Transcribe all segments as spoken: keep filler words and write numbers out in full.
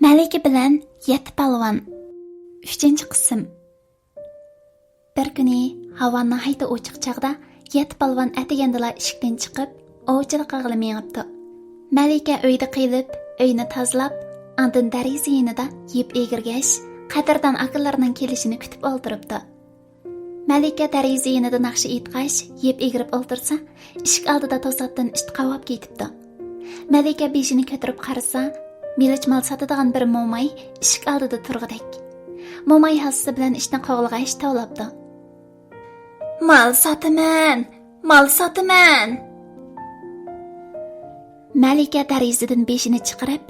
مەلىكە بىلەن يەتتە پالۋان. ئۈچىنچى قىسىم. بىر كۈنى ھاۋا ناھايىتى ئوچۇق چاغدا يەتتە پالۋان ئەتىگەندىلا ئىشىكتىن چىقىپ، ئوۋچىلىق قىلغىلى مېڭىپتۇ. مەلىكە ئۆيدە قېلىپ، ئۆينى تازىلاپ، ئاندىن دەرىزە يېنىدا يىپ ئېگىرگەچ، قەدىردان ئاكىلىرىنىڭ كېلىشىنى كۈتۈپ ئولتۇرۇپتۇ. مەلىكە دەرىزە يېنىدا ناخشا ئېيتقاچ، يىپ ئېگىرىپ ئولتۇرسا، ئىشىك ئالدىدا توساتتىن ئىت قاۋاپ كېتىپتۇ. مەلىكە بېشىنى كۆتۈرۈپ قارىسا، مېلىچ مال ساتىدىغان بىر موماي ئىشىك ئالدىدا تۇرغۇدەك. موماي ھاسىسى بىلەن ئىتنى قوغلىغاچ توۋلاپتۇ. «مال ساتىمەن! مال ساتىمەن!» مەلىكە دەرىزىدىن بېشىنى چىقىرىپ،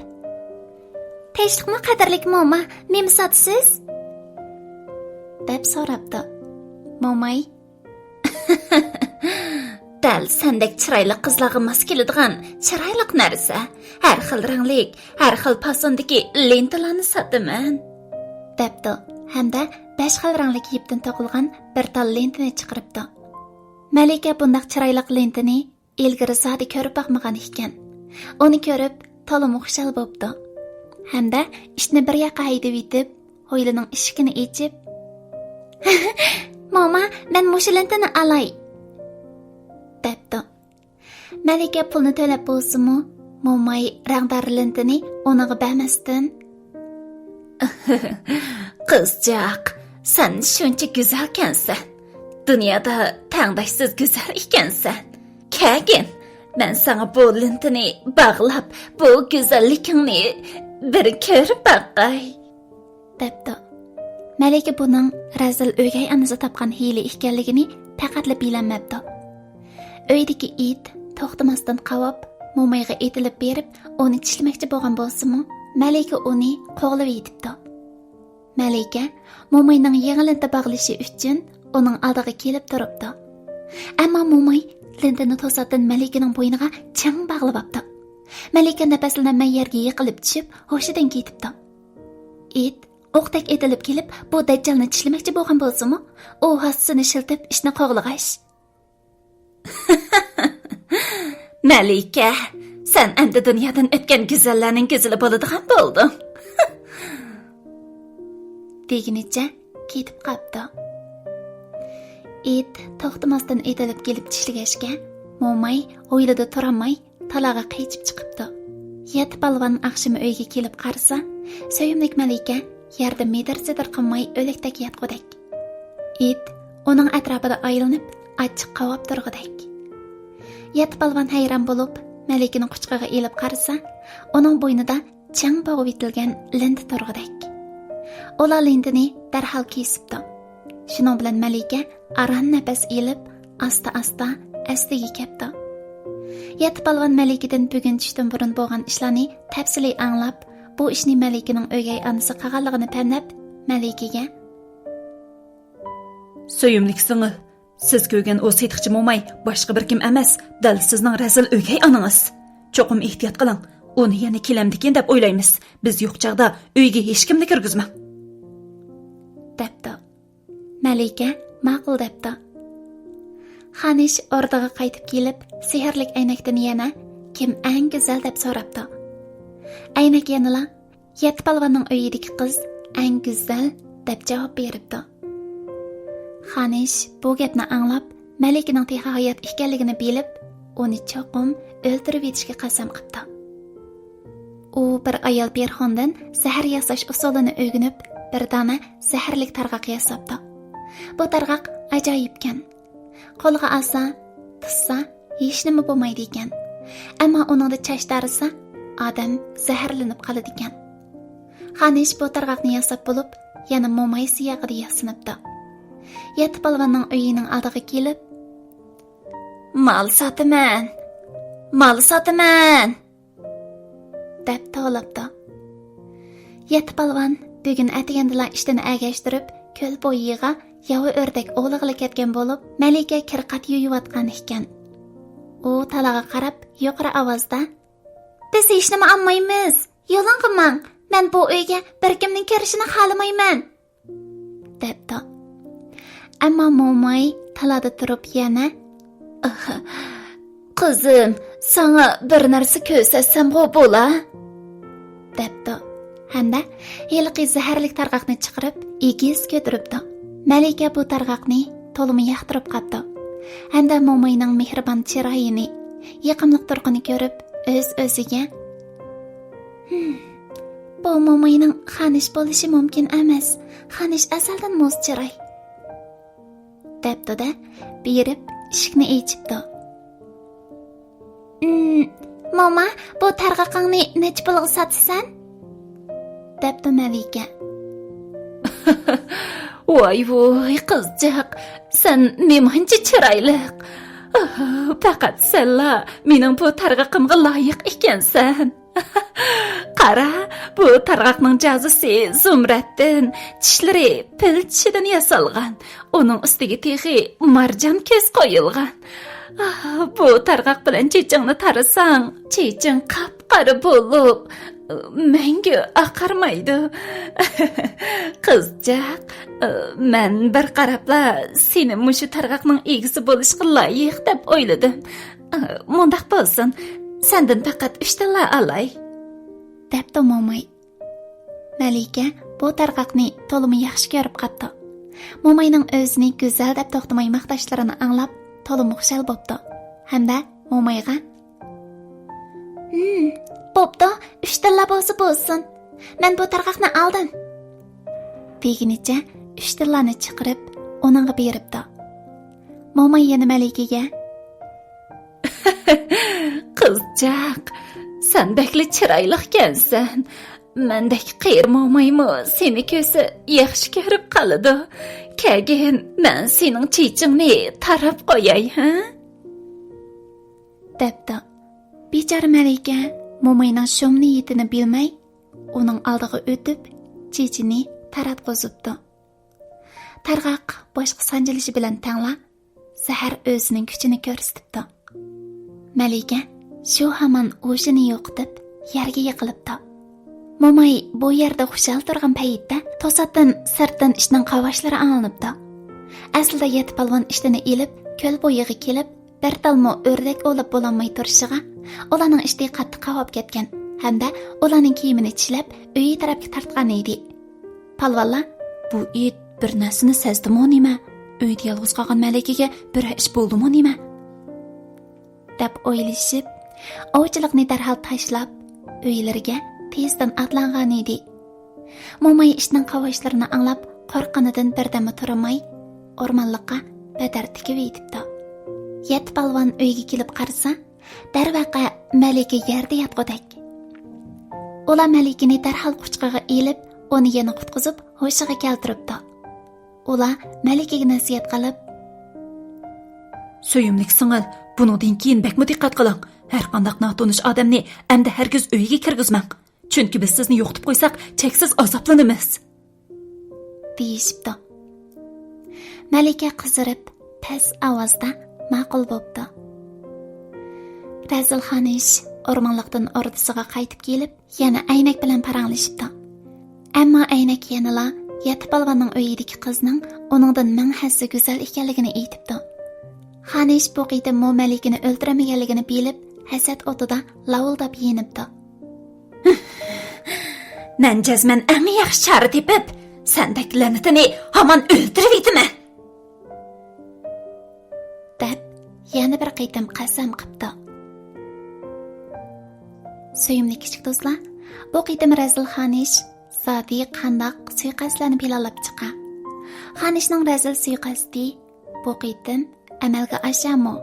«تىنچلىقمۇ، قەدىرلىك موما، نېمە ساتىسىز؟» دەپ سوراپتۇ. موماي، «دەل سەندەك چىرايلىق قىزلارغا ماس كېلىدىغان چىرايلىق نەرسە، ھەر خىل رەڭلىك، ھەر خىل پاسوندىكى لېنتىلارنى ساتىمەن» دەپتۇ ھەمدە بەش خىل رەڭلىك يىپتىن توقۇلغان بىر تال لېنتىنى چىقىرىپتۇ. مەلىكە بۇنداق چىرايلىق لېنتىنى ئىلگىرى زادى كۆرۈپ باقمىغان ئىكەن. ئۇنى كۆرۈپ، تولىمۇ خۇشال بوپتۇ. ھەمدە ئىتنى بىر ياققا ھەيدىۋېتىپ، ھويلىنىڭ ئىشىكىنى ئېچىپ، «موما، مەن مۇشۇ لېنتىنى ئالاي» دەپتۇ. مەلىكە پۇلنى تۆلەپ بولسىمۇ، موماي رەڭدار لېنتىنى ئۇنىڭغا بەرمەستىن، «قىزچاق، سەن شۇنچە گۈزەلكەنسەن. دۇنيادا تەڭداشسىز گۈزەل ئىكەنسەن. كەلگىن، مەن ساڭا بۇ لېنتىنى باغلاپ، بۇ گۈزەللىكىڭنى بىر كۆرۈپ باقاي» دەپتۇ. مەلىكە بۇنىڭ رەزىل ئۆگەي ئانىسى تاپقان ھىيلە ئىكەنلىكىنى پەقەتلا بىلەلمەپتۇ. ئۆيدىكى ئىت توختىماستىن قاۋاپ، مومايغا ئېتىلىپ بېرىپ، ئۇنى چىشلىمەكچى بولغان بولسىمۇ، مەلىكە ئۇنى قوغلىۋېتىپتۇ. مەلىكە موماينىڭ يېڭى لېنتا باغلىشى ئۈچۈن ئۇنىڭ ئالدىغا كېلىپ تۇرۇپتۇ. ئەمما موماي لېنتىنى توساتتىن مەلىكىنىڭ بوينىغا چىڭ باغلىۋاپتۇ. مەلىكە نەپەسلىنەلمەي يەرگە يىقىلىپ چۈشۈپ، ھوشىدىن كېتىپتۇ. ئىت ئوقتەك ئېتىلىپ كېلىپ، بۇ دەججالنى چىشلىمەكچى بولغان بولسىمۇ، ئۇ ھاسىسىنى شىلتىپ ئىتنى قوغلىغاچ، «مەلىكە، سەن ئەمدى دۇنيادىن ئۆتكەن گۈزەللەرنىڭ گۈزىلى بولىدىغان بولدۇڭ» دېگىنىچە كېتىپ قاپتۇ. ئىت توختىماستىن ئېتىلىپ كېلىپ چىشلىگەچكە، موماي ھويلىدا تۇرالماي، تالاغا قېچىپ چىقىپتۇ. يەتتە پالۋان ئاخشىمى ئۆيگە كېلىپ قارىسا، سۆيۈملۈك مەلىكە يەردە مىدىر-سىدىر قىلماي ئۆلۈكتەك ياتقۇدەك. ئىت ئۇنىڭ ئەتراپىدا ئايلىنىپ، ئاچچىق قاۋاپ تۇرغۇدەك. يەتتە پالۋان ھەيران بولۇپ، مەلىكىنى قۇچىقىغا ئېلىپ قارىسا، ئۇنىڭ بوينىدا چىڭ بوغۇۋېتىلگەن لېنتا تۇرغۇدەك. ئۇلار لېنتىنى دەرھال كېسىپتۇ. شۇنىڭ بىلەن مەلىكە ئاران نەپەس ئېلىپ، ئاستا-ئاستا ئەسلىگە كەپتۇ. يەتتە پالۋان مەلىكىدىن بۈگۈن چۈشتىن بۇرۇن بولغان ئىشلارنى تەپسىلىي ئاڭلاپ، بۇ ئىشنى مەلىكىنىڭ ئۆگەي ئانىسى قىلغانلىقىنى پەملەپ، مەلىكىگە، «سۆيۈملۈك سىڭىل، سىز كۆرگەن ئۇ سېتىقچى موماي باشقا بىر كىم ئەمەس، دەل سىزنىڭ رەزىل ئۆگەي ئانىڭىز. چوقۇم ئېھتىيات قىلىڭ، ئۇنى يەنە كېلەمدىكىن دەپ ئويلايمىز. بىز يوق چاغدا ئۆيگە ھېچكىمنى كىرگۈزمەڭ» دەپتۇ. مەلىكە ماقۇل دەپتۇ. خانىش ئوردىغا قايتىپ كېلىپ، سېھىرلىك ئەينەكتىن يەنە «كىم ئەڭ گۈزەل؟» دەپ سوراپتۇ. ئەينەك يەنىلا «يەتتە پالۋاننىڭ ئۆيىدىكى قىز ئەڭ گۈزەل» دەپ جاۋاب بېرىپتۇ. خانىش بۇ گەپنى ئاڭلاپ، مەلىكىنىڭ تېخى ھايات ئىكەنلىكىنى بىلىپ، ئۇنى چوقۇم ئۆلتۈرۈۋېتىشكە قەسەم قىپتۇ. ئۇ بىر ئايال پېرخوندىن زەھەر ياساش ئۇسۇلىنى ئۆگىنىپ، بىر دانە زەھەرلىك تارغاق ياساپتۇ. بۇ تارغاق ئاجايىپكەن. قولىغا ئالسا، تۇتسا، ھېچنېمە بولمايدىكەن. ئەمما ئۇنىڭدا چاچ تارىسا، ئادەم زەھەرلىنىپ قالىدىكەن. خانىش بۇ تارغاقنى ياساپ بولۇپ، يەنە موماي سىياقىدا ياسىنىپتۇ. يەتتە پالۋاننىڭ ئۆيىنىڭ ئالدىغا كېلىپ، «مال ساتىمەن! مال ساتىمەن!» دەپ توۋلاپتۇ. يەتتە پالۋان بۈگۈن ئەتىگەندىلا ئىشتىنى ئەگەشتۈرۈپ، كۆل بويىغا ياۋا ئۆردەك ئوۋلىغىلى كەتكەن بولۇپ، مەلىكە كىر-قات يۇيۇۋاتقان ئىكەن. ئۇ تالاغا قاراپ يۇقىرى ئاۋازدا، «بىز ھېچنېمە ئالمايمىز، يولۇڭغا ماڭ، مەن بۇ ئۆيگە بىر كىمنىڭ كىرىشىنى خالىمايمەن» دەپتۇ. ئەمما موماي تالادا تۇرۇپ يەنە، «قىزىم، ساڭا بىر نەرسە كۆرسەتسەمغۇ بولا؟» دەپتۇ. ھەمدە ھېلىقى زەھەرلىك تارغاقنى چىقىرىپ، ئېگىز كۆتۈرۈپتۇ. مەلىكە بۇ تارغاقنى تولىمۇ ياقتۇرۇپ قاپتۇ. ھەمدە موماينىڭ مېھرىبان چىرايىنى، يېقىملىق تۇرقىنى كۆرۈپ، ئۆز-ئۆزىگە، «ھىم، بۇ موماينىڭ خانىش بولۇشى مۇمكىن ئەمەس. خانىش ئەزەلدىن مۇز چىراي.» دەپتۇ-دە، بېرىپ ئىشىكنى ئېچىپتۇ. «ئىم، موما، بۇ تارغاقىڭنى نەچچە پۇلغا ساتىسەن؟» دەپتۇ مەلىكە. «ۋاي ۋۇي، قىزچاق، سەن نېمانچە چىرايلىق. ئاھ، پەقەت سەنلا مېنىڭ بۇ تارغىقىمغا لايىق ئىكەنسەن. قارا، بۇ تارغاقنىڭ جازىسى زۇمرەتتىن، چىشلىرى پىل چىشىدىن ياسالغان. ئۇنىڭ ئۈستىگە تېخى مارجان كۆز قويۇلغان. ئاھ، بۇ تارغاق بىلەن چېچىڭنى تارىساڭ، چېچىڭ قاپقارا بولۇپ، مەڭگۈ ئاقارمايدۇ. قىزچاق، مەن بىر قاراپلا سېنى مۇشۇ تارغاقنىڭ ئىگىسى بولۇشقا لايىق دەپ ئويلىدىم. مۇنداق بولسۇن، سەندىن پەقەت ئۈچتىنلا ئالاي.» دەپتۇ موماي. مەلىكە بۇ تارغاقنى تولىمۇ ياخشى كۆرۈپ قاپتۇ. موماينىڭ ئۆزىنى گۈزەل دەپ توختىماي ماختاشلىرىنى ئاڭلاپ، تولىمۇ خۇشال بوپتۇ. ھەمدە مومايغا، «ھىم، بوپتۇ، ئۈچ تىللا بولسا بولسۇن. مەن بۇ تارغاقنى ئالدىم.» دېگىنىچە ئۈچ تىللانى چىقىرىپ، ئۇنىڭغا بېرىپتۇ. موماي يەنە مەلىكىگە، «قىزچاق، سەن بەكلا چىرايلىقكەنسەن. مەندەك قېرى مومايمۇ سېنى كۆرسە ياخشى كۆرۈپ قالىدۇ. كەلگىن، مەن سېنىڭ چېچىڭنى تاراپ قوياي، ھە؟» دەپتۇ. بىچارە مەلىكە موماينىڭ شۇم نىيىتىنى بىلمەي، ئۇنىڭ ئالدىغا ئۆتۈپ، چېچىنى تاراتقۇزۇپتۇ. تارغاق باشقا سانجىلىشى بىلەن تەڭلا، زەھەر ئۆزىنىڭ كۈچىنى كۆرسىتىپتۇ. مەلىكە شۇ ھامان ھوشىنى يوقىتىپ، يەرگە يىقىلىپتۇ. موماي بۇ يەردە خۇشال تۇرغان پەيتتە، توساتتىن سىرتتىن ئىتنىڭ قاۋاشلىرى ئاڭلىنىپتۇ. ئەسلىدە يەتتە پالۋان ئىتىنى ئېلىپ، كۆل بويىغا كېلىپ، بىر تالمۇ ئۆردەك ئوۋلاپ بولالماي تۇرۇشىغا، ئۇلارنىڭ ئىتى قاتتىق قاۋاپ كەتكەن ھەمدە ئۇلارنىڭ كىيىمىنى چىشلەپ، ئۆيى تەرەپكە تارتقان ئىدى. پالۋانلار، «بۇ ئىت بىر نەرسىنى سەزدىمۇ نېمە؟ ئۆيدە يالغۇز قالغان مەلىكىگە بىر ئىش بولدىمۇ نېمە؟» دەپ ئويلىشىپ، ئوۋچىلىقنى دەرھال تاشلاپ، ئۆيلىرىگە تېزدىن ئاتلانغان ئىدى. موماي ئىتنىڭ قاۋاشلىرىنى ئاڭلاپ، قورققىنىدىن بىردەممۇ تۇرماي، ئورمانلىققا بەدەر تىكىۋېتىپتۇ. يەتتە پالۋان ئۆيگە كېلىپ قارىسا، دەرۋەقە، مەلىكە يەردە ياتقۇدەك. ئۇلار مەلىكىنى دەرھال قۇچىقىغا ئېلىپ، ئۇنى يەنە قۇتقۇزۇپ، ھوشىغا كەلتۈرۈپتۇ. ئۇلار مەلىكىگە نەسىھەت قىلىپ، «سۆيۈملۈك سىڭىل، بۇنىڭدىن كېيىن بەكمۇ دىققەت قىلىڭ. ھەرقانداق ناتونۇش ئادەمنى ئەمدى ھەرگىز ئۆيگە كىرگۈزمەڭ. چۈنكى بىز سىزنى يوقىتىپ قويساق، چەكسىز ئازابلىنىمىز.» دېيىشىپتۇ. مەلىكە قىزىرىپ، پەس ئاۋازدا ماقۇل بوپتۇ. رەزىل خانىش ئورمانلىقتىن ئوردىسىغا قايتىپ كېلىپ، يەنە ئەينەك بىلەن پاراڭلىشىپتۇ. ئەمما ئەينەك يەنىلا يەتتە پالۋاننىڭ ئۆيىدىكى قىزنىڭ ئۇنىڭدىن مىڭ ھەسسە گۈزەل ئىكەنلىكىنى ئېيتىپتۇ. خانىش بۇ قېتىممۇ مەلىكىنى ئۆلتۈرەلمىگەنلىكىنى بىلىپ، ھەسەت ئوتىدا لاۋۇلداپ يېنىپتۇ. «مەن جەزمەن ئەڭ ياخشى چارە تېپىپ، سەندەك لەنىتىنى ھامان ئۆلتۈرۈۋېتىمەن.» دەپ، يەنە بىر قېتىم قەسەم قىپتۇ. سۆيۈملۈك كىچىك دوستلار، بۇ قېتىم رەزىل خانىش زادى قانداق سۇيىقەستلەرنى پىلانلاپ چىققان؟ خانىشنىڭ رەزىل سۇيىقەستى بۇ قېتىم ئەمەلگە ئاشامۇ؟